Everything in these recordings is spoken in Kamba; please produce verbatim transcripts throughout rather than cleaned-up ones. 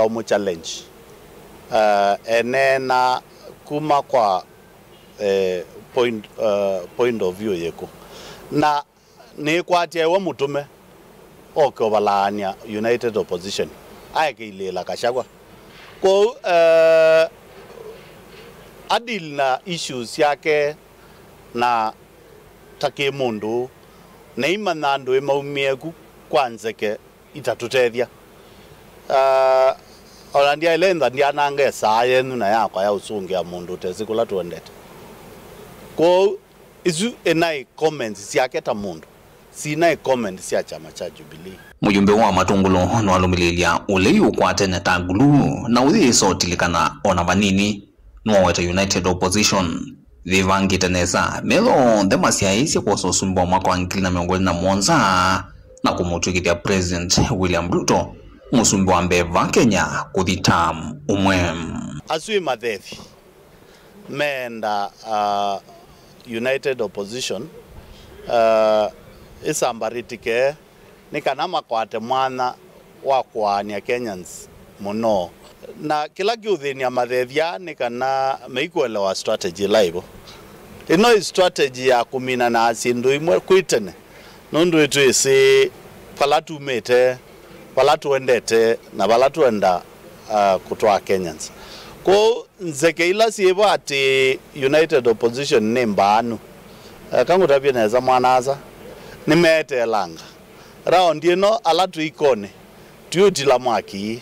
Ũmũ challenge, uh, eneena kuma kwa, eh, point, uh, point of view yĩkũ? Na nĩkwatya we mũtũme oke ũvalaany'a United Opposition, aekĩilĩĩla Kachagwa. Kwoou, uh, adeal na issues syake na ta kĩmũndũ, na imanya andũ ĩmaumie ku kwa nzeke itatũtethya. Uh, ona ndyaĩle ntha ndyanange saa yenyu na yakwa ya ũsũngĩa mũndũ ũtesĩ kũla tũendete. Kwoou, isu inaĩ comments syake ta mũndũ, sinaĩ comments sya kyama kya Jubilee. Mũyumbe wa Matũngũlũ nĩwalũmĩlĩĩlya ũlei ũkwatene ta nguluu na ũyĩsa ũtilikana ona vanini. Nĩwaweta United Opposition yĩvangĩte nesa, metho onthe masyaĩĩsye kwosa ũsumbĩ wa mwaka wa ngili na mĩongo ĩlĩ na mũonza na kũmũtw'ĩkĩthya President William Ruto mũsumbĩ wa mbee va Kenya kũthi term ũmwe. Asu ĩ mathethi meenda, uh, United Opposition, uh, ĩsambarĩtĩke nĩ kana makwate mwanya wa kũaany'a Kenyans mũno. Na kĩla kĩũthĩny'a mathethya nĩ kana meikũelewa strategy ĩla ĩvo. Ĩno ĩ strategy ya kũminana na syĩndũ imwe kwĩ tene, nũndũ ĩtwĩsĩ vala tumĩte, vala tũendete, na vala tũenda, uh, kũtwaa Kenyans. Kwoou nzeke ila syĩvo atĩ United Opposition nĩ mbaanu, uh, kangũtavye nesa mwana-a-asa, nĩmeeteelanga. Raundi ĩno, ala twĩ ikonĩ, twĩũtila mwaki,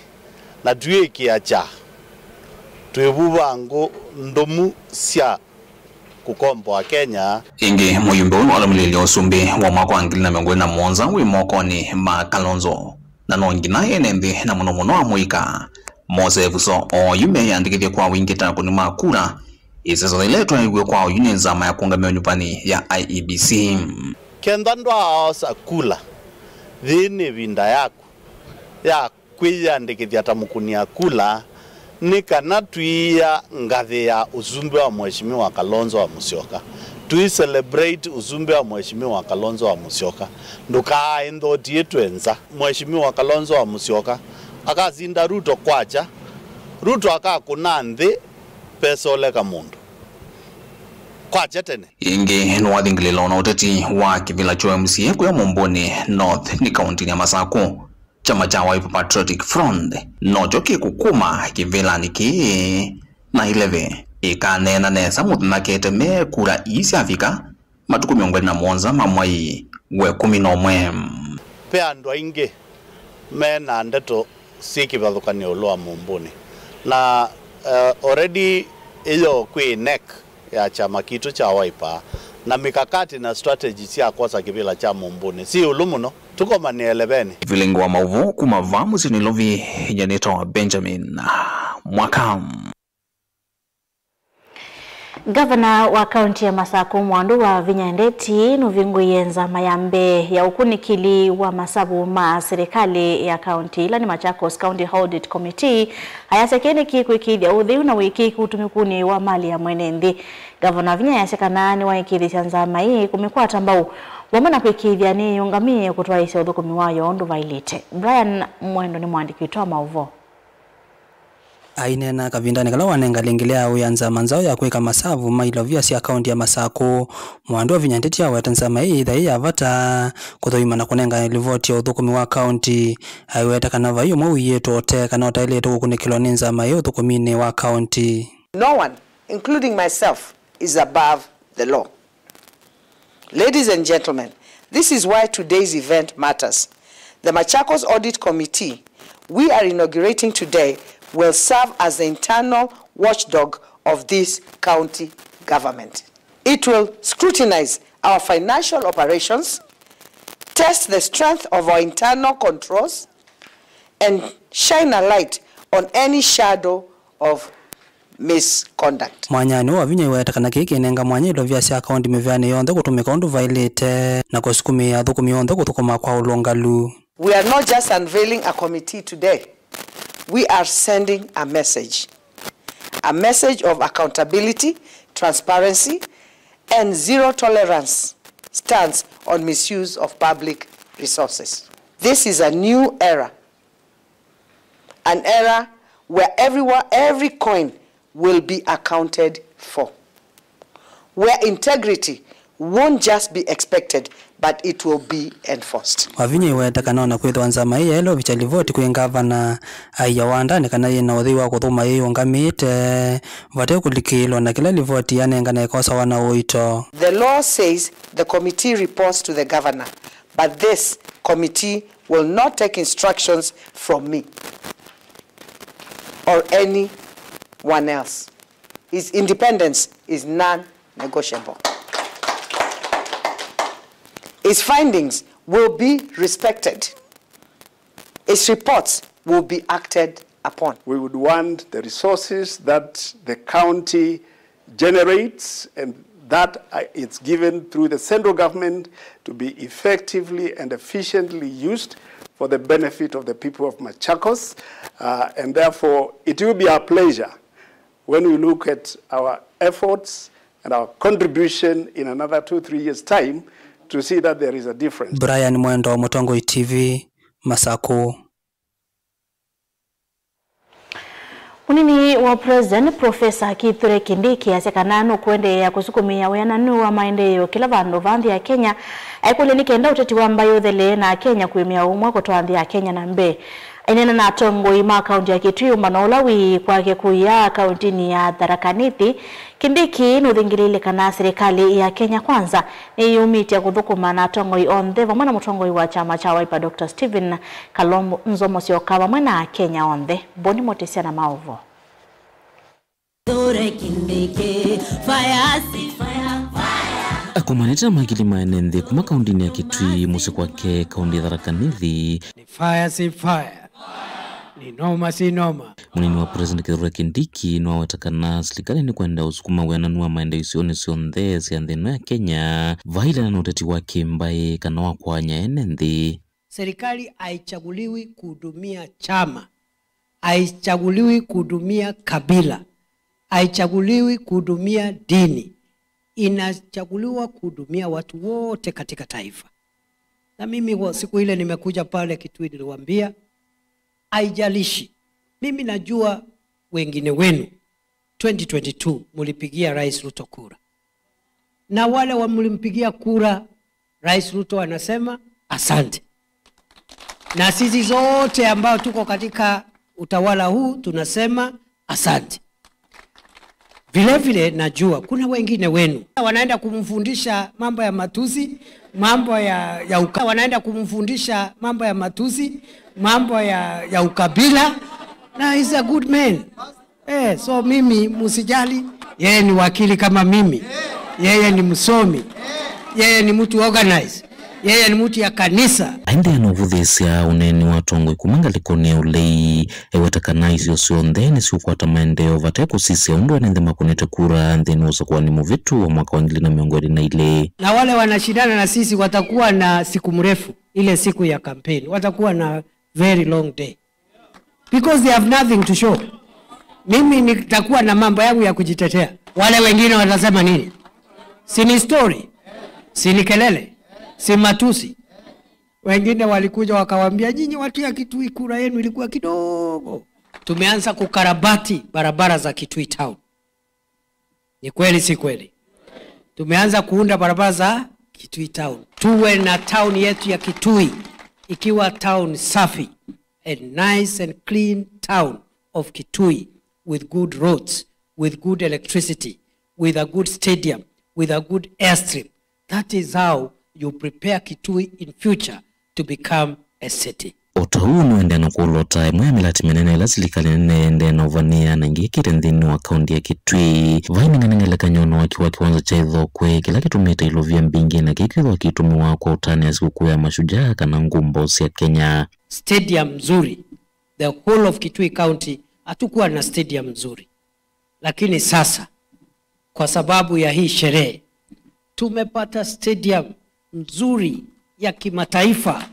na twĩĩkĩa kya, twĩvuva ngũ ndũmu sya kũkomboa Kenya. Ĩngĩ, mũyumbe ũyũ nĩwalũmĩlĩĩlye ũsumbĩ wa mwaka wa ngili na mĩongo ĩlĩ na mũonza wĩ mokonĩ ma Kalonzo, na no nginya ene nthĩ na mũno mũno amũika mose ĩvuso oyu meyĩandĩkĩthye kwa wingĩ ta akũni ma kura, ĩseso yĩla ĩtwaĩiw'e kwa oyu nĩ nzama ya kũũngamĩa ũnyuvani ya I E B C. Kenda ndwaaosa kula, yĩĩ nĩ ĩvinda yaku ya kwĩyĩandĩkĩthya ta mũkũnia kula, nĩ kana tũiya ngathĩ ya ũsumbĩ wa Mheshimiwa Kalonzo wa Musyoka. Tũi celebrate ũsumbĩ wa Mheshimiwa Kalonzo wa Musyoka. Ndũkaae nthoti ĩtwe nza. Mheshimiwa Kalonzo wa Musyoka akasinda Ruto kwakya. Ruto akakũna nthĩ, pesa ũleka mũndũ. Kwakya tene. Ĩngĩ nĩwathingĩlĩla ona ũteti wa kĩvĩla kya M C A kũya Mũmbũnĩ North nĩ kaũntĩnĩ ya Masakũ. Kyama kya Wiper Patriotic Front nokyo kĩkũkuma kĩvĩlanĩ kĩĩ, na ĩleve ĩkaneena nesa mũthenya kete me kura ii syavika matukũ mĩongo ĩlĩ na mũonza ma mwai wa ĩkũmi na ũmwe. Ve andũ aingĩ me na ndeto syĩ kĩvathũkany'o ĩũlũ wa Mũmbũnĩ, na, eh, already ĩyo kwĩ nec ya kyama kitũ kya Wiper, na mikakati na strategy sya kwosa kĩvĩla kya Mũmbũnĩ syĩ ĩũlũ mũno. Tũkomanĩe ĩlevenĩ. Vilingi wa maũvoo kuma vaa mũsyĩ Nairobi, nyie nĩtawa Benjamin Mwaka. Ngavana wa kaunti ya Masakũ, Mwandu wa Vinya Ndeti, nũvingũie nzama ya mbee ya ũkunĩkĩli wa masavu ma silikalĩ ya kaunti, ĩla nĩ Machakos County Audit Committee, ayasya kĩĩ nĩ kĩkwĩkĩĩthya ũtheu na wĩkĩĩku ũtũmĩkunĩ wa mali ya mwene nthĩ. Ngavana Vinya ayasya kana nĩwaĩkĩĩthĩsya nzama ĩĩ kũmĩkwata mbau, vamwe na kwĩkĩĩthya nĩyĩũngamĩe kũtwaĩĩsya ũthũkũmi wayo ũndũ vaĩlĩte. Brian Mwendo nĩ mũandĩki witũ wa maũvoo. Aineena kavindanĩ kala wanenga lĩngĩ lya wĩa nzama nzaũ ya kwĩka masavu ma ilovia sya kaunti ya Masakũ, Mwandu wa Vinya Ndeti aweta nzama ĩĩ yĩtha yĩ ya vata kũthũima na kũnengane livoti ya ũthũkũmi wa kaunti. Aiweta kana vai ũmwe ũiĩtwe ũtee kana ũtaĩlĩte kũkunĩkĩlwa nĩ nzama ĩĩ ũthũkũminĩ wa kaunti. No one, including myself, is above the law. Ladies and gentlemen, this is why today's event matters. The Machakos Audit Committee we are inaugurating today will serve as the internal watchdog of this county government. It will scrutinize our financial operations, test the strength of our internal controls, and shine a light on any shadow of misconduct. Mwanyanĩ ũũ, Wavinya aiweta kana kĩĩ kĩnenga mwanya ilovia sya kaunti mĩvĩanĩ yonthe kũtũmĩka ũndũ vaĩlĩte na kũsukumĩĩa athũkũmi onthe kũthũkũma kwa ũlũngalu. We are not just unveiling a committee today. We are sending a message. A message of accountability, transparency, and zero tolerance stance on misuse of public resources. This is a new era. an era where everyone, every coin will be accounted for, where integrity won't just be expected, but it will be enforced. Wavinya aiweta kana ona kwĩthĩwa nzama ĩĩ yaĩle ũvikya livoti kwĩ ngavana, aia wandanĩ kana yĩ na ũthei wa kũthũkũma yĩũngamĩte vate kũlikĩĩlwa na kĩla livoti yanengana ĩkosawa na ũito. The law says the committee reports to the governor, but this committee will not take instructions from me or anyone else. His independence is non-negotiable. His findings will be respected. His reports will be acted upon. We would want the resources that the county generates and that, uh, it's given through the central government to be effectively and efficiently used for the benefit of the people of Machakos, uh, and therefore it will be our pleasure when we look at our efforts and our contribution in another two, three years' time to see that there is a difference. Brian Mwendo, Mũtongoi T V, Masakũ. Mũnini wa President, Professor Kithure Kindiki, asya kana nũkũendeea kũsukumĩa wĩananu wa maendeeo kĩla vandũ va nthĩ ya Kenya, aikũlya nĩ kenda ũteti wa mbaĩ ũthelee na Akenya kũĩmĩa ũmwe kũtwaa nthĩ ya Kenya na mbee. Aineena na atongoi ma kaunti ya Kitui ũmbano ũla wĩ kwake kũya kauntinĩ ya Tharaka Nithi, Kindiki nũthingĩlĩĩlye kana silikalĩ ya Kenya Kwanza nĩyĩumĩtye kũthũkũma na atongoi onthe vamwe na mũtongoi wa kyama kya Wiper, Doctor Stephen Kalonzo Musyoka, vamwe na Akenya onthe. Boni Motisia na maũvoo. Akomanĩte na makili ma ene nthĩ kuma kauntinĩ ya Kitui, mũsyĩ kwake kaunti ya Tharaka Nithi. Ni fire si fire. Ni noma si noma. Mũnini wa President Kithure Kindiki nĩwaweta kana silikalĩ nĩkwenda ũsukuma wĩananu wa maendeeo isionĩ syonthe sya nthĩ ĩno ya Kenya, vailana na ũteti wa kĩmbaĩ kana wa kwanya ene nthĩ. Serikali haichaguliwi kuhudumia chama, haichaguliwi kuhudumia kabila, haichaguliwi kuhudumia dini, inachaguliwa kuhudumia watu wote katika taifa. Na mimi wa-, siku ile nimekuja pale Kitui niliwaambia, haijalishi. Mimi najua wengine wenu, twenty twenty-two mulipigia Rais Ruto kura. Na wale wa mlimpigia kura, Rais Ruto anasema asante. Na sisi zote ambao tuko katika utawala huu tunasema asante. Vile vile najua kuna wengine wenu wanaenda kumfundisha mambo ya matusi, mambo ya, ya uka-, wanaenda kumfundisha mambo ya matusi, mambo ya, ya ukabila. Na he's a good man. Eh, so mimi musijali, yeye ni wakili kama mimi, yeye ni msomi, yeye ni mtu organized, yeye ni mtu ya kanisa. Aendeea na ũvũthĩĩsya ũneeni wa atongoi kuma ngalĩkonĩ ya ũlei, eweta kana isio syonthe nĩsiũkwata maendeeo vate kũsisya ũndũ ene nthĩ makũnĩte kura nthĩnĩ wa ũsakũani mũvĩtu wa mwaka wa ngili na mĩongo ĩlĩ na ilĩ. Na wale wanashindana na sisi watakuwa na siku mrefu, ile siku ya kampeni, watakuwa na very long day. Because they have nothing to show. Mimi nitakuwa na mambo yangu ya kujitetea. Wale wengine watasema nini? Si ni story? Si ni kelele? Si matusi? Wengine walikuja wakawaambia, "Nyinyi watu ya Kitui, kura yenu ilikuwa kidogo." Tumeanza kukarabati barabara za Kitui town. Ni kweli, si kweli? Tumeanza kuunda barabara za Kitui town. Tuwe na town yetu ya Kitui ikiwa town safi, a nice and clean town of Kitui with good roads, with good electricity, with a good stadium, with a good airstrip. That is how you prepare Kitui in future to become a city. O ta ũu nũendeea na kũlota ĩmwe ya mĩlatĩ mĩnene ĩla silikalĩ nene ĩendee na ũvanĩa na ĩngĩ ĩkĩte nthĩnĩ wa kaunti ya Kitui. Vai neng'aneng'elekanyo na waki wa kĩwanza kya ithokwe, kĩla kĩtũmĩte ilovia mbingĩ na kĩĩ kĩthwa kĩitũmĩwa kwa ũtanĩa sikũkũ ya Mashujaa kana ngumbo sya Kenya. Stadium nzuri, the whole of Kitui County hatukuwa na stadium nzuri. Lakini sasa, kwa sababu ya hii sherehe, tumepata stadium nzuri ya kimataifa,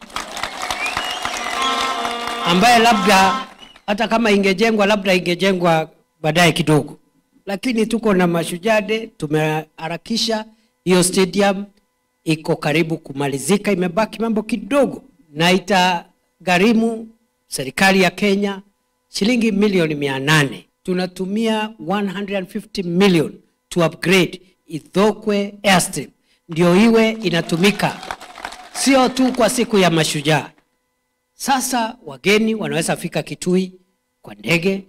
ambaye labda hata kama ingejengwa, labda ingejengwa baadaye kidogo. Lakini tuko na Mashujaa Day, tumeharakisha hiyo stadium, iko karibu kumalizika, imebaki mambo kidogo, na itagharimu serikali ya Kenya shilingi milioni mia nane. Tunatumia one hundred fifty million to upgrade Ithokwe Airstrip, ndio iwe inatumika, sio tu kwa siku ya mashujaa. Sasa wageni wanaweza fika Kitui kwa ndege,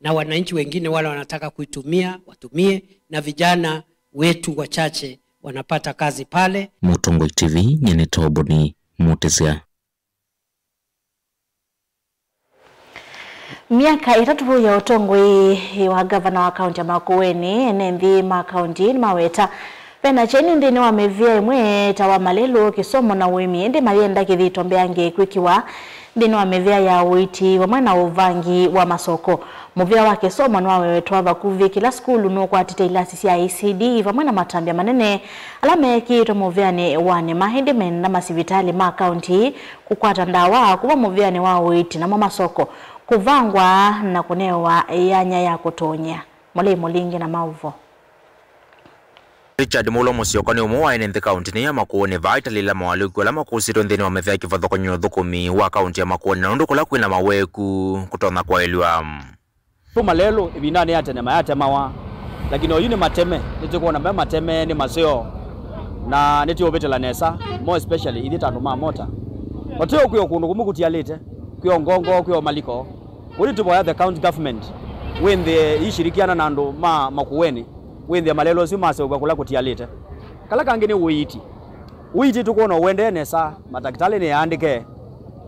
na wananchi wengine wale wanataka kuitumia, watumie, na vijana wetu wachache wanapata kazi pale. Mũtongoi T V, nyie nĩ Toboni Mũtĩsya. Myaka ĩtatũ ya ũtongoi wa ngavana wa kaunti ya Makueni, ene nthĩ ma kaunti nĩmaweta vena kyeni nthĩnĩ wa mĩvĩa ĩmwe ta wa malelũ, kĩsomo na ũĩmi, ĩndĩ mayenda kĩthito mbeange kwĩkĩwa nthĩnĩ wa mĩvĩa ya ũiiti vamwe na ũvangi wa masoko. Mũvĩa wa kĩsomo nĩwawetwa vakuvĩ kĩla sukulu nũkwatĩte ilasi sya E C D vamwe na matambya manene ala meekĩĩtwe mũvĩanĩ wa nĩma, ĩndĩ menda masivitalĩ ma kaunti kũkwata ndawa kuma mũvĩanĩ wa ũiiti, namo masoko kũvangwa na kũnewa yanya ya kũtonyea. Mũlei Mũlingi na maũvo. Richard Mulo Mũsyoka nĩ ũmwe wa ene nthĩ kauntinĩ ya Makueni vaa aitalĩla moalyũku ala makũsĩtwe nthĩnĩ wa mĩvĩa kĩvathũkany'o ũthũkũmi wa kaunti ya Makueni na ũndũ kũla kwĩna maweku kũtonya kwaĩlw'a. Tũ malelũ ĩvindanĩ ya tene mayatemawa, lakini oyu nĩ mateme, nĩtũkwona me mateme, nĩ maseo, na nĩtũũvĩtĩla nesa, more especially ithyĩ ta andũ ma mota. Vateo kwĩ o kũndũ kũmwe kũtialĩte, kwĩ o ngongo, kwĩ o maliko. Ũu nĩtũvoya the county government wĩnthĩe ishirikiana na andũ ma Makueni, wĩnthĩe malelũ asu maseũvw'a kũla kũtialĩte. Kala kangĩ nĩ ũiiti. Ũiiti tũkwona ũendee nesa, matakĩtalĩ nĩ aandĩke,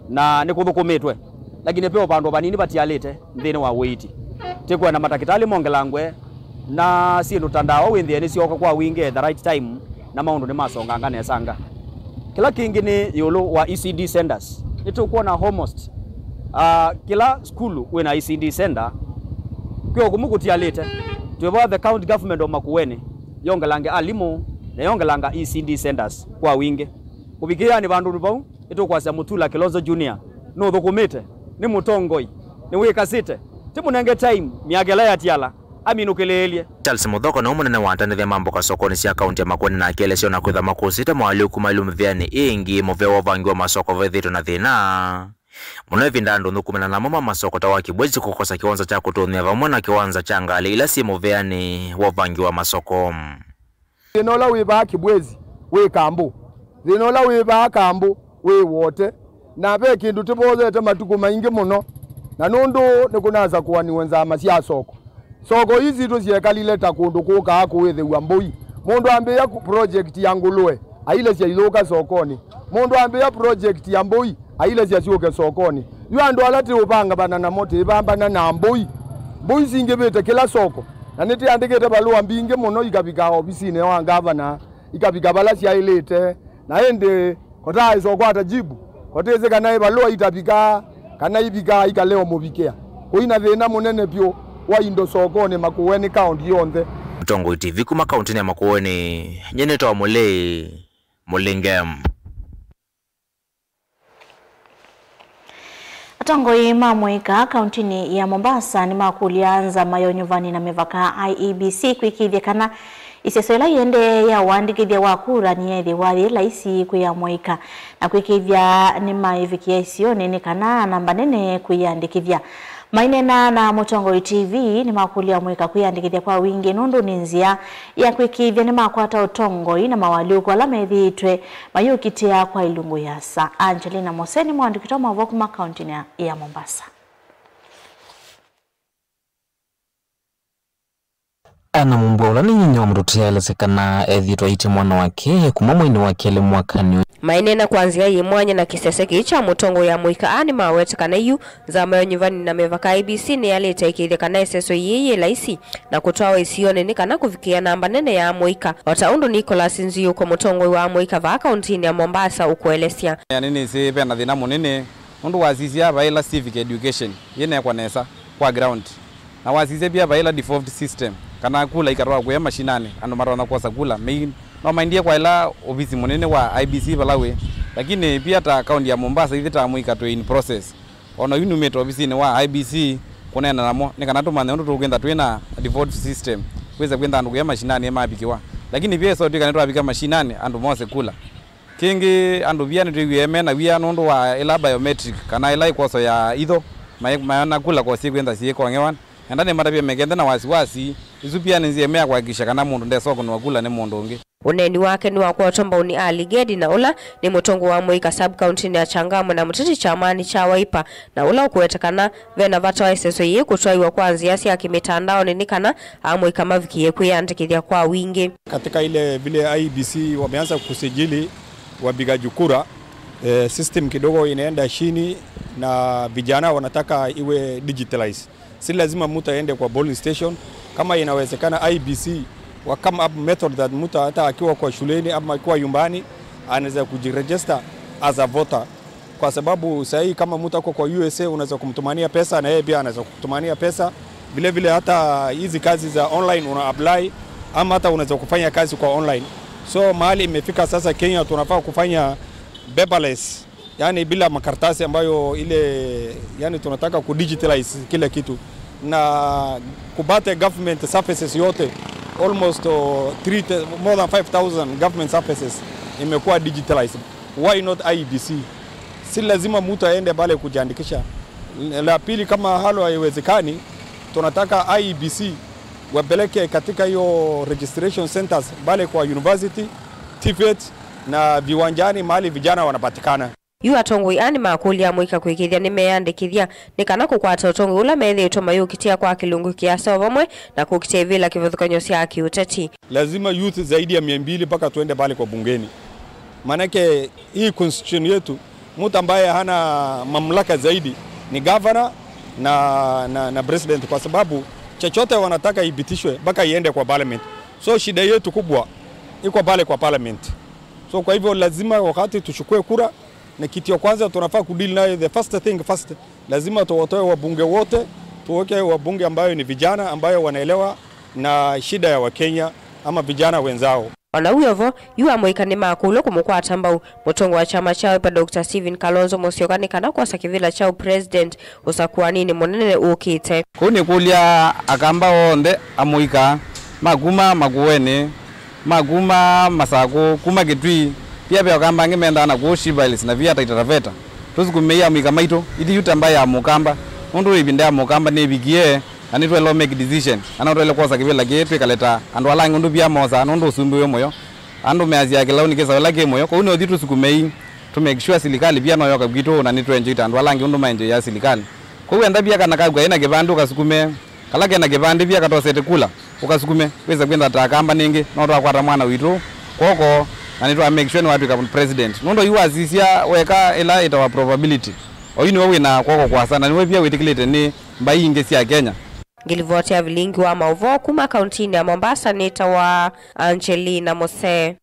na nĩkũthũkũmĩtwe, lakini ve o vandũ vanini vatialĩte nthĩnĩ wa ũiiti. Tĩkwenda matakĩtalĩ mongelangwe, na syĩndũ ta ndawa wĩnthĩe nĩsyooka kwa wingĩ at the right time, na maũndũ nĩmasonganga nesanga. Kĩla kĩngĩ nĩ ĩũlũ wa E C D centers. Nĩtũkwona almost, ah, kĩla sukulu wĩna E C D center, kwĩ o kũmwe kũtialĩte. Twĩvoya the county government of Makueni yongelange alimũ na yongelanga E C D centers kwa wingĩ. Kũvikĩĩanĩ vandũnĩ vau, nĩtũkwasya Mutula Kilonzo Junior nũthũkũmĩte, nĩ mũtongoi, nĩwĩkasĩte, tĩmũnenge time myaka ĩla yatiala, aminũkĩlĩĩlye. Charles Muthoko nĩwe mũnene wa atanĩthya ma mboka sokonĩ sya kaunti ya Makueni, na akelesya ona kwĩtha makũsĩte moalyũku maĩlu mĩvĩanĩ ĩngĩ, mũvĩa wa ũvangi wa masoko vethĩtwe na thĩna mũno ĩvinda andũ nthũkũmĩla namo ma masoko ta wa Kibwezi kũkosa kĩwanza kya kũtũnĩa vamwe na kĩwanza kya ngalĩ ila syĩ mũvĩanĩ wa ũvangi wa masoko. Thĩna ũla wĩ vaa Kibwezi wĩ Kambũ. Thĩna ũla wĩ vaa Kambũ wĩ Wote. Na ve kĩndũ tĩvoyete matukũ maingĩ mũno, na nũndũ nĩkũnasakũaniwe nzama sya soko. Soko ii sitũ syekalile ta kũndũ kũkaa kũĩthĩw'a mbũi. Mũndũ ambĩĩa ku-, project ya ngũlũe, ailesya ithũka sokonĩ. Mũndũ ambĩĩa project ya mbũi, ailesya syũke sokonĩ. Yu andũ ala tĩũvangavana namo, tĩvambana na mbũi. Mbũi singĩvĩte kĩla soko, na nĩtĩandĩkĩte valũa mbingĩ mũno ikavika ovisinĩ wa ngavana, ikavika vala syaĩlĩte, na ĩndĩ kotaaĩsa ũkwata jibu, kotĩsĩ kana ĩ valũa itavika, kana ivika ikalea ũmũvikĩa. Kũina thĩna mũnene vyũ wa indo sokonĩ Makueni kaũnti yonthe. Mũtongoi T V kuma kauntinĩ ya Makueni, nyie nĩtawa Mũlei Mũlinge. Atongoi ma mũika kauntinĩ ya Mombasa nĩmakũlya nzama ya ũnyuvani na mĩvaka, I E B C, kwĩkĩĩthya kana ĩseso ĩla ĩendee ya ũandĩkĩthya wa kura nĩyeethĩwa yĩ laisi kwĩ amũika na kwĩkĩĩthya nĩmaĩvikĩa isionĩ nĩ kana namba nene kwĩyandĩkĩthya. Maineena na Mũtongoi T V, nĩmakũlya amũika kwĩyandĩkĩthya kwa wingĩ nũndũ nĩ nzĩa ya kwĩkĩĩthya nĩmakwata ũtongoi na mawalyũku ala methĩĩtwe mayũkitĩa kwa ilungu yĩasa. Angelina Mose nĩ mwandĩki wa maũvoo kuma kauntinĩ ya, ya Mombasa. Anna Mumbwa, ũla nĩ nyinya wa mũtũtĩ, aelesya kana ethĩĩtwe aĩtye mwana wake kuma mweinĩ wa kelĩ mwakanĩ ũyũ. Maineena kwa nzĩa yĩ mwanya na kĩsese kĩĩ kya mũtongoi ya mũika, aa nĩmaweta kana yu nzama ya ũnyuvani na mĩvaka, I E B C, nĩyalĩte ĩkĩĩthya kana ĩseso yĩĩ yĩ laisi na kũtwawa isionĩ nĩ kana kũvikĩa namba nene ya amũika, o ta ũndũ Nicholas Nziuko, mũtongoi wa amũika vaa kauntinĩ ya Mombasa, ũkũelesya. Nĩnĩsĩ ve na thĩna mũnene nũndũ wasisya vaĩla civic education yĩnekwa nesa kwa ground. Na wasisya pia vaĩla devolved system, kana kula ikatwawa kũya mashinani, andũ matonya kwosa kula. Mei-, no maendie kwa ĩla ovisi mũnene wa I E B C vala wĩ, lakini pia ta kaunti ya Mombasa, ithyĩ ta amũika twĩ in process. O na yu numĩte ovisinĩ wa I E B C kũneena namo, nĩ kana tũmanye ũndũ tũkwĩtha twĩ na devolved system, kwĩsa kwĩtha andũ kũya mashinani mavikĩwa. Lakini pia ĩsotw'ĩka nĩtwavika mashinani, andũ mose kula. Kĩngĩ, andũ via nĩtwĩwie me na wia nũndũ wa ĩla biometric, kana ĩla ĩkwoso ya itho, Mai-, mayona kula ko syĩkwĩntha syĩkong'ewa, enda nĩmatavye mekenthe na wasiwasi. Isu pia nĩ nzĩa ĩmwe ya kũhakikisha kana mũndũ ndesokũnwa kula nĩ mũndũ ũngĩ. Ũneeni wake nĩwakwatwa mbau nĩ Aligedi, na ũla nĩ mũtongoi wa amũika sub-kauntinĩ ya Changamwe na mũteti kyamani kya Wiper, na ũla ũkũweta kana ve na vata wa ĩseso yĩĩ kũtwaĩwa kwa nzĩa sya kĩmĩtandaonĩ nĩ kana amũika mavikĩe kwĩyandĩkĩthya kwa wingĩ. Katika ile vile I E B C wameanza kusajili wapigaji kura, eh, system kidogo inaenda chini na vijana wanataka iwe digitalized. Si lazima mtu aende kwa polling station. Kama inawezekana, I E B C wa come up method that mtu hata akiwa kwa shuleni ama akiwa nyumbani anaweza kujiregister as a voter, kwa sababu saa hii kama mtu ako kwa U S A unaweza kumtumania pesa na yeye pia anaweza kukutumania pesa. Vile vile hata hizi kazi za online una apply ama hata unaweza kufanya kazi kwa online. So mahali imefika sasa Kenya tunafaa kufanya paperless, yani bila makaratasi ambayo ile, yani tunataka ku digitalize kila kitu na kupata government services yote, almost, uh, three, more than five thousand government services imekuwa digitalized. Why not I E B C? Si lazima mtu aende pale kujiandikisha. La pili, kama halo haiwezekani, tunataka I E B C wapeleke katika hiyo registration centers pale kwa university, TVET na viwanjani mahali vijana wanapatikana. Yu atongoi aa nĩmakũlya amũika kwĩkĩĩthya nĩmeyandĩkĩthya nĩ kana kũkwata ũtongoi ũla methĩĩtwe mayũkitĩa kwa kĩlungu kĩasa o vamwe na kũkitĩa ivĩla kĩvathũkany'o sya kĩũteti. Lazima youth zaidi ya mia mbili mpaka tuende pale kwa bungeni. Maanake hii constitution yetu, mtu ambaye hana mamlaka zaidi ni governor na, na, na president, kwa sababu chochote wanataka ipitishwe mpaka iende kwa parliament. So shida yetu kubwa iko pale kwa parliament. So kwa hivyo lazima wakati tuchukue kura, na kitu ya kwanza tunafaa kudeal nayo, the first thing first, lazima tuwatoe wabunge wote, tuweke wabunge ambayo ni vijana, ambayo wanaelewa na shida ya Wakenya ama vijana wenzao. O na wĩ o vo, yu amũika nĩmakũlw'a kũmũkwata mbau mũtongoi wa kyama kya Wiper Doctor Stephen Kalonzo Musyoka nĩ kana kwosa kĩvĩla kya ũpresident ũsakũaninĩ mũnene ũkĩte. Kũu nĩkũlya Akamba onthe, amũika, ma kuma Makueni, ma kuma Masakũ, kuma Kitui, pia ve Akamba angĩ mendaa na kũu Shivers na via Taita Taveta. Tũsukumei amũika maitũ, ithyĩ yu ta mbaĩ ya Mũkamba, nũndũ ĩvinda ya Mũkamba nĩvikie, na nĩtwaĩle make decision, na no twaĩle kwosa kĩvĩla kĩĩ twĩkale ta andũ ala angĩ ũndũ via mosaa, nũndũ ũsumbĩ wĩ mũyo. Andũ measya kĩlaũ nĩ kĩsaũ ĩla kĩ mũyo, kwoou nĩũthi tũsukumei, tũ make sure silikalĩ via no yoka kwitũ, na nĩtũenjoy ta andũ ala angĩ ũndũ maenjoyaa silikalĩ. Kwoou enda via kana kaku kaĩ na kĩvandĩ ũkasukume, kala kena kĩvandĩ via katosete kula, ũkasukume, wĩse kwĩntha ta Akamba nĩngĩ, no twakwata mwana witũ kwoko, na nĩtwa make sure nĩwatw'ĩka president. Nũndũ yu wasisya weka ĩla ĩtawa probability, oyu nĩwe wĩ na kwoko kwasa, na nĩwe via wĩtĩkĩlĩte nĩ mbaĩ ingĩ sya Kenya. Ngĩlivoti ya vilingi wa maũvoo kuma kauntinĩ ya Mombasa nĩtawa Angelina Mose.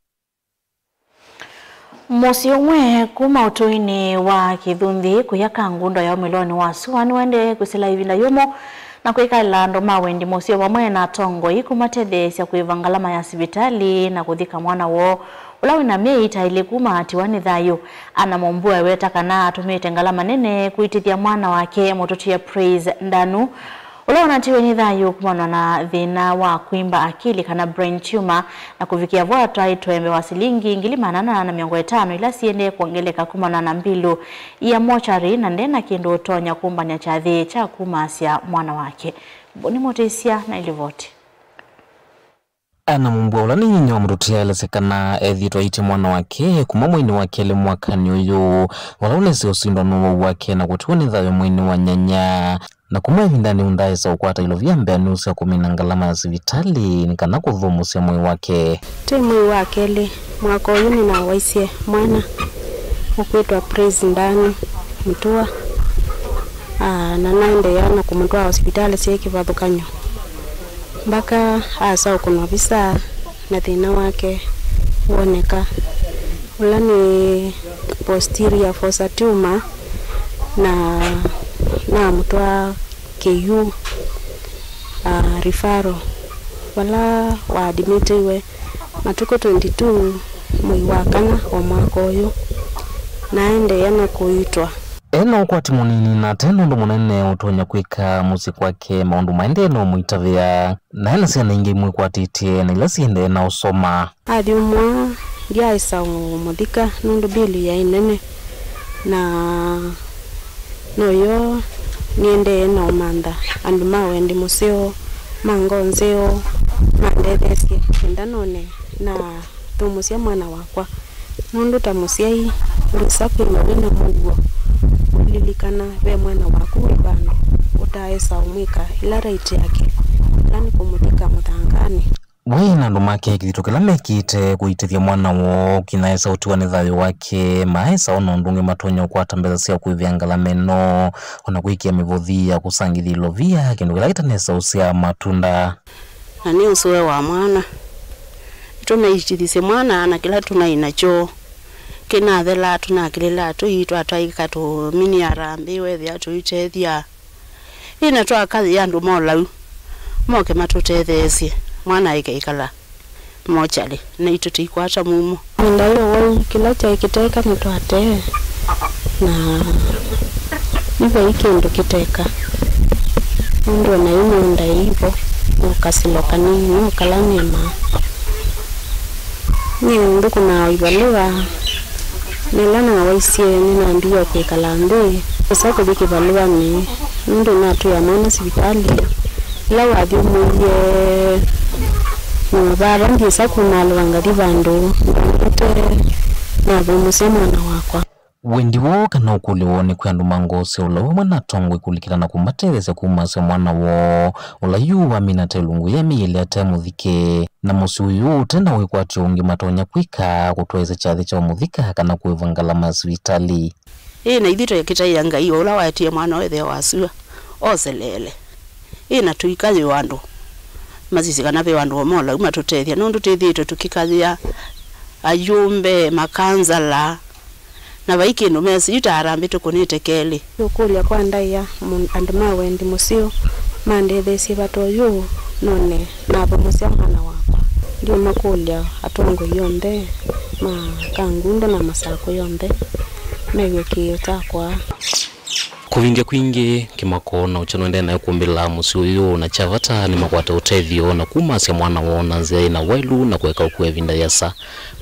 Mũsyĩ ũmwe kuma ũtũinĩ wa Kĩthunthĩ kũya Kangundo ya ũmĩlonĩ wa sua nĩwaendee kwĩsĩla ĩvinda yũmũ na kwĩkalĩla andũ ma wendi mũsyĩ vamwe na atongoi kũmatetheesya kũĩva ngalama ya sivitalĩ na kũthika mwana woo ũla wĩna myei ĩtaĩlĩ kuma atiwa nĩ thayũ. Anna Mumbua eweta kana atũmĩĩte ngalama nene kũitĩthya mwana wake mũtũtie Praise Ndanu, ũla ũnatiwe nĩ thayũ kumana na thĩna wa kwimba akili kana brain tumor, na kũvikĩa vo atwaĩtwe mbee wa silingi ngili maana ana na mĩongo ĩtano ila siendee kwongeleka kumana na mbilu ya mochari, na ndena kĩndũ ũtonya kũmbany'a kyathĩ kya kumasya mwana wake. Boni Mũtĩsya na ilivoti. Anna Mumbua, ũla nĩ nyinya wa mũtũtia, aelesya kana ethĩĩtwe aĩtye mwana wake kuma mweinĩ wa kelĩ mwakanĩ ũyũ, vala ũnese ũsindwa nĩ ũwau wake na kũtiwa nĩ thayũ mweinĩ wa nyanya. Na kuma ĩvindanĩ yu ndaaĩsa ũkwata ilovia mbeanĩu sya kũmina ngalama ya sivitalĩ nĩ kana kũthũmũsya mwĩĩ wake. Twĩ mwei wa kelĩ mwaka ũyũ nĩnawaisye mwana ũkwĩtwa Praise Ndanu Mũtua, aa, na naendeea na kũmũtwaa sivitalĩ syĩ kĩvathũkany'o. Mbaka asaũkũnwa visa na thĩna wake woneka, ũla nĩ posterior fossa tumor, na namũtwaa K U, ah, referral, vala waadimitiwe matukũ twenty-two mwei wa kana wa mwaka ũyũ, na aendeea na kũitwa. E na ũkwati mũnini na ate na ũndũ mũnene ũtonya kwĩka mũsyĩ kwake, maũndũ maendee na ũmũitavĩa, na e na syana ingĩ imwĩkwatĩtye na ila siendee na ũsoma. Athi ũmwa, ndyaaĩsa ũmũthika nũndũ mbilu yaĩ nene, na noyo Nĩendee na ũmantha andũ ma wendi mũseo, ma ngoo nzeo, mandetheesye kenda none nathũmũsya mwana wakwa, nũndũ ta mũsyai, ndwĩsa kwĩw'a wĩ na mũuo ũlilikana ve mwana waku wĩ vandũ ũtaaĩsa ũmwĩka ĩla right yake, ĩla nĩ kũmũthika mũthanganĩ. We na andũ make kĩthito kĩla mekĩte kũitĩthya mwana woo kĩnaesa ũtiwa nĩ thayũ wake, maesa ona ũndũ ũngĩ matonya ũkwata mbesa sya kũĩvĩa ngalama ĩno, ona kwĩkĩa mĩvothi ya kũsangĩthya ilovia, kĩndũ kĩla kĩtanesa ũsyaa matunda. Na nĩ ũsũe wa mwana. Nĩtũnaitithisye mwana na kĩla tũnaĩ nakyo. Kĩnathelaa, tũnakĩlĩlaa tũi, twatwaĩka tũmini harambĩ, wethĩa tũitethya. Ĩna twakayĩa andũ ma ũlau moke matũtetheesye mwana aĩke ĩkala mokyalĩ, naitũ tũikwata mumo. Ĩvinda yĩ ũwau, kĩla kyaĩ kĩteka nĩtwatee, na yu vai kĩndũ kĩteka, nũndũ ona yu no ndaĩ vo, no kasilo kanini, no kala nĩmaa. Nyie nthũkũmaa o ivalũa, na ĩla nawaisye nĩnambie o kwĩkala nthĩ, nĩsa kũthi kĩvalũanĩ, nũndũ natwĩa mwana sivitalĩ. Ĩla wathyũmũie nyũmba vava, ndyĩsa kumaalũa ngathi vandũ, ndonete nathũmũsya mwana wakwa. Wendi woo kana ũkũlyo woo nĩ kwĩ andũ ma ngoo sya ũlau vamwe na atongoi kũlikĩla na kũmatetheesya kumasya mwana woo, ũla yu wamina ta ĩlungu ya myei ĩlĩ ate mũthike. Na mũsyĩ ũyũ ũte na wĩkwatyo ũngĩ matonya kwĩka kũtwaĩsya kyathĩ kya ũmũthika kana kũĩva ngalama ya sivitalĩ. Ĩ na ithyĩ twekĩtaĩa Ngai o ũla waetie mwana wa ĩthe wa sua oseleele. Ĩ na tũikayĩwa andũ masisye kana ve andũ o molau matũtethya, nũndũ twĩthĩĩtwe tũkĩkayĩa ayũmbe, makansala, na vai kĩndũ mesĩ, yu ta harambĩ tũkũnĩte kelĩ. Ũkũlya kwa ndaĩa mũ-, andũ ma wendi mũseo mandetheesye vata ũyũ none nathũmũsya mwana wakwa. Ndiũmakũlya atongoi onthe ma Kangundo na Masakũ yonthe mew'e kĩĩo kyakwa. Kũvindya kwingĩ, kĩmako na ũkya nũendee nayo kũmbĩla mũsyĩ ũyũ, na kya vata nĩmakwate ũtethyo na kumasya mwana woo na nzĩa yĩ na waĩlu na kũeka ũkua ĩvinda yĩasa.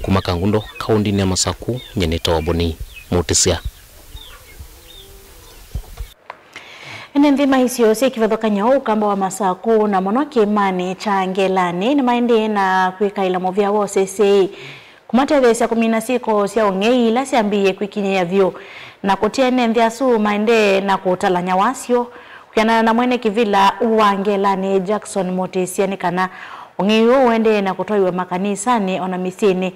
Kuma Kangundo, kaũndĩnĩ ya Masakũ, nyie nĩtawa Boni Mũtĩsya. Ene nthĩ ma isio syĩ kĩvathũkany'o ũkamba wa Masakũ na mũno kĩĩmanĩ kya Ngelanĩ nĩmaendee na kwĩkaĩla mũvea wa ũseseĩ kũmatetheesya kũmina syĩko sya ũng'ei ila syambĩĩe kwĩkinyĩĩa vyũ, na kũtia ene nthĩ asu maendee na kũtalany'a wasyo. Kwĩanana na mwene kĩvĩla wa Ngelanĩ Jackson Mũtĩsya, nĩ kana ũng'ei ũũ ũendee na kũtwaiwa makanisanĩ o na mĩsyĩnĩ,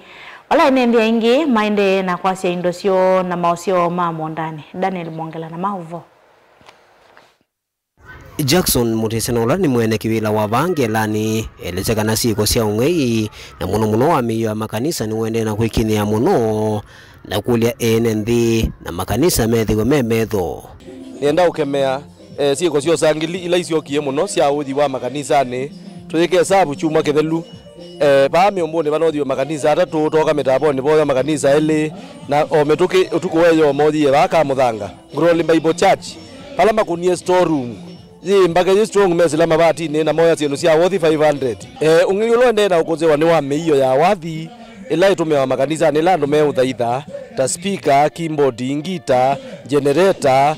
vala ene nthĩ aingĩ maendee na kwasya indo syoo na maũsyoo ma mũũndanĩ. Daniel Mwongela na maũvoo. Jackson Mũtĩsya, na ũla nĩ mwene kĩvĩla wa vaa Ngelanĩ, elesya kana syĩko sya ũng'ei na mũno mũno wa mĩio ya makanisa nĩũendee na kwĩkinyĩa mũno na kũlya ene nthĩ na makanisa methĩwe me metho. Nĩenda ũkemea, eh, syĩko sya ũsangĩli ila isyokie mũno sya ũthi wa makanisanĩ. Tũyĩke ĩsavu kyumwa kĩthelu, eh, vaa mĩũmbũnĩ vanothiwe makanisa atatũ, twoka mĩtavonĩ voya makanisa elĩ, na o mĩtũkĩ ũtukũ weyo mothie vaa Kamũthanga. Glory Bible Church, vala makũnie store room yĩ mbake yĩ strong, mesĩla mavatinĩ na moya syĩndũ sya worth five hundred. Eh, ũng'ei ũla ũendee na ũkũsĩwa nĩ wa mĩio ya wathi ĩla ĩtũmĩawa makanisanĩ ĩla andũ meũthaitha, ta speaker, keyboard, ngita, generator,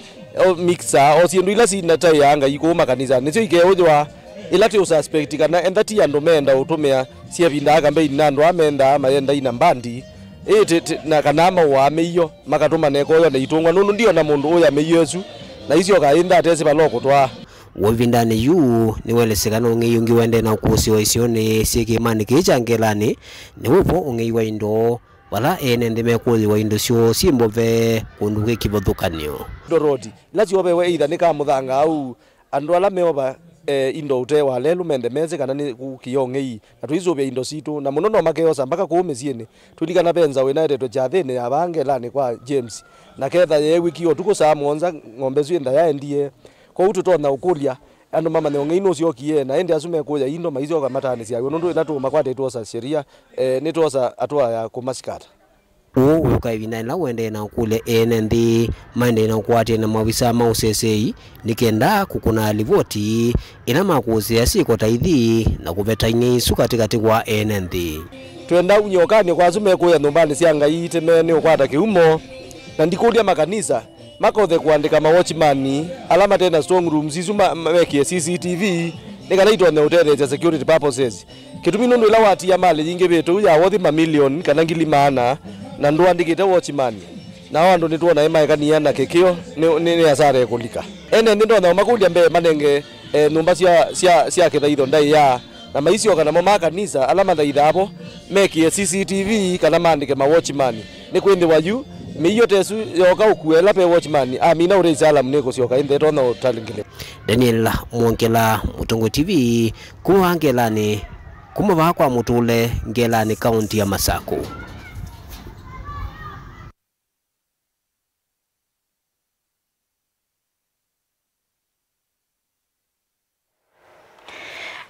o mixer, o syĩndũ ila sinataĩaa Ngai kũu makanisanĩ nĩsyo ikeũthwa ĩla twĩ ũsuspect kana entha ti andũ meenda ũtũmĩa syevindaa kambeini na andũ aa mendaa mayendai na mbandi. Ĩĩ, ti, ti, na kana maũaa mĩio, makatũma nekoywa na itũngwa, nũndũ ndiona mũndũ ũya mĩio ĩsu, na isyoka ĩntha atesĩ vala ũkũtwaa. W'o ĩvindanĩ yu, nĩwelesye kana ũng'ei ũngĩ ũendee na ũkũsĩwa isionĩ syĩ kĩĩmanĩ kĩĩ kya Ngelanĩ, nĩ wĩvo ũng'ei wa indo, vala ene nthĩ mekũthĩwa indo syoo syĩ mbove kũndũ kwĩ kĩvathũkany'o. Indo road, ila syovewe either nĩ Kamũthanga au, andũ ala meova, eh, indo ũtee wa lelũ mende mesĩ kana nĩ kũkĩa ũng'ei, na tũisũvya indo sitũ, na mũno no makeosa mbaka kũu mĩsyĩnĩ. Tũlilikana ve nzaũ ĩnaetetwe kyathĩnĩ ya vaa Ngelanĩ kwa James, na ketha yeew'ĩkie ũtukũ saa mũonza, ng'ombe ĩsu ĩntha yaendie. Kwoou tũtonya ũkũlya andũ mamanye ũng'ei nũsyokie, na ĩndĩ asu mekũya indo maisyoka mataanĩsya w'o, nũndũ ĩla tũũmakwata ĩtwosa sheria, eh, nĩtwosa hatua ya kũmasikata. Ũũ ũyũka ĩvinda yĩla ũendee na ũkũlya ene nthĩ maendee na ũkwatĩe na maovisaa ma ũseseĩ nĩ kenda kũkũna livoti ĩla makũsĩĩa syĩko ta ithi na kũveta ing'ei isu katĩkatĩ wa ene nthĩ. Twenda ũnyokanĩo kwa asu mekũya nyũmbanĩ sya Ngai tene nĩ ũkwata kĩumo, na ndikũlya makanisa Makothe kũandĩka mawatchman ala mate na strong rooms isu ma- ma- mekĩe C C T V nĩ kana itonye ũtetheesya security purposes. Kĩtumi nũndũ ĩla watia malĩ yingĩvĩte ũu ya worth mamilioni kana ngili maana na ndũandĩkĩte watchman, nao andũ nĩtwona ĩmaekania na kĩkĩo nĩ, nĩ, nĩ asara ĩkũlika. Ene nthĩ ndonya ũmakũlya mbee manenge eh, nyũmba sya, sya, sya kĩthaitho ndaĩa, na maisyoka namo ma kanisa ala mathaithaa vo mekĩe C C T V kana maandĩke ma watchman. Nĩkwĩthĩwa yu mĩio ta ĩsu yooka ũkua ĩla ve watchman amina ũtĩsya alamu nĩkũsyoka ĩnthe ĩtonya ũtalingĩle. Daniel Mwongela, Mũtongoi T V, kuma vaa Ngelanĩ, kuma vaa kwa Mũtũle, Ngelanĩ, kaunti ya Masakũ.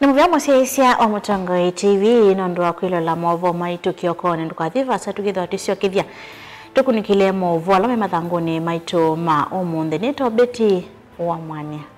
Nĩ mũvea mũsyaĩĩsya wa Mũtongoi T V nũndũ wa kwĩlola maũvoo maitũ kĩokonĩ. Ndũkathi vasa, tũkĩthwa tũsyokethya tũkunĩkĩle maũvoo ala me mathangũnĩ maitũ ma ũmũnthĩ. Nĩtawa Betty wa Mwania.